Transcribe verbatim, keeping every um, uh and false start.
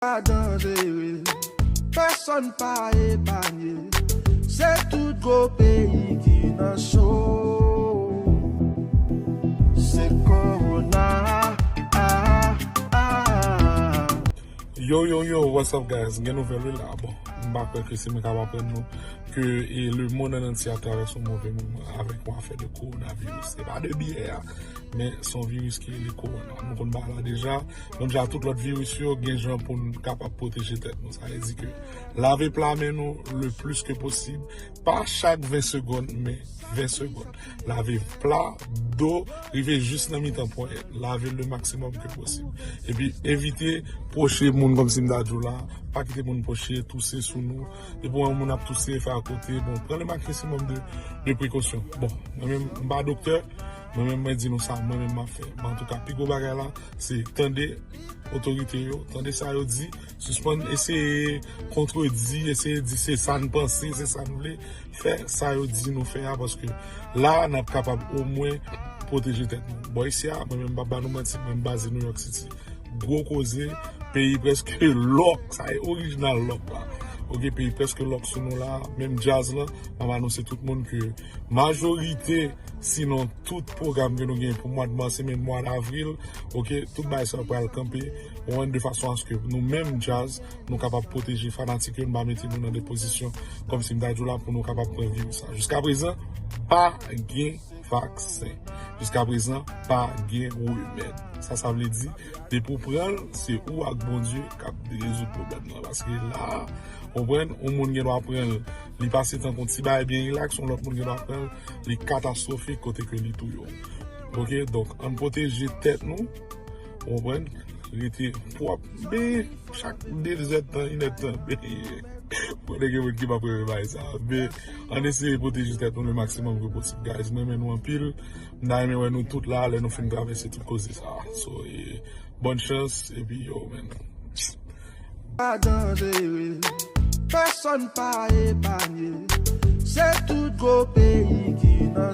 Pa danjere, pèsonn pa epanye. Se tout gwo peyi ki nan cho. Se kowona. Yo, yo, yo, what's up, guys? Gen nouvèl wi la. Bon, m pa kwè ke se mwen k ap aprann nou ke e, le monde en entier ap travèse yon move moman avèk yon afè de kowonaviris. Se pa de biyè a, men se yon viris ki rele kowona. Nou konn bagay la deja. Nou deja tout lòt viris yo gen jan pou n kapab pwoteje tèt nou. Sa vle di ke lave pla men nou le plis ke posib. Pa chak ven segonn, men ven segonn. Lave pla, do, rive jis nan mitan ponyèt. Lave le maksimòm ke posib. Epi evite pwoche moun kòmsi m ta di w la. Pa kite moun pwoche, touse sou nou. Depi w wè yon moun ap touse, fè akote. Bon, pran le maksimòm de, de prekosyon. Bon, mwen menm, m pa doktè. Mwen menm, mwen di nou sa, mwen menm m ap fè. Men antouka, pi gwo bagay la, se tande otorite yo, tande sa yo di, sispann eseye kontredi, eseye di se sa n panse, se sa n vle. Fè sa yo di nou fè a, paske la, n ap kapab omwen pwoteje tèt nou. Bò isi a, mwen menm, m p ap ba nou manti, mwen m baze New York City. Gwo koze, peyi prèske lòk, sa e orijinal lòk la. Oke, peyi prèske lòk sou nou la, menm djaz lan, m ap anonse tout moun ke majorite, sinon tout pwogram ke nou gen pou mwa de mas e menm mwa davril, oke, tout bagay sa yo pral kanpe, ou konprann, de fason aske nou menm djaz, nou kapab pwoteje fanatik yo, nou pa mete nou nan de pozisyon kòmsi m ta di w la pou nou kapab pran viris sa. Jiska prezan, pa gen vaksen. Jiska prezan, pa gen remèd. Sa, sa vle di, depi w pran l, se ou ak Bondye k ap rezoud pwoblèm nan. Paske la, konprann, yon moun gen dwa pran l, li pase tankou yon ti bagay byen rilaks, yon lòt moun gen dwa pran l, li katastwofik kote ke li touye w. Oke, donk, ann pwoteje tèt nou, konprann, rete pwòp, men chak de zèdtan, inèdtan, men konnen gen moun ki p ap renmen bagay sa. Men, ann eseye pwoteje tèt nou le maksimòm ke posib, guys. Mwen renmen nou anpil. M ta renmen wè nou tout la lè nou fin travèse tout koze sa. So, e, bòn chans, epi yo, man. Pa danjere, pèsonn pa epanye. Se tout gwo peyi ki nan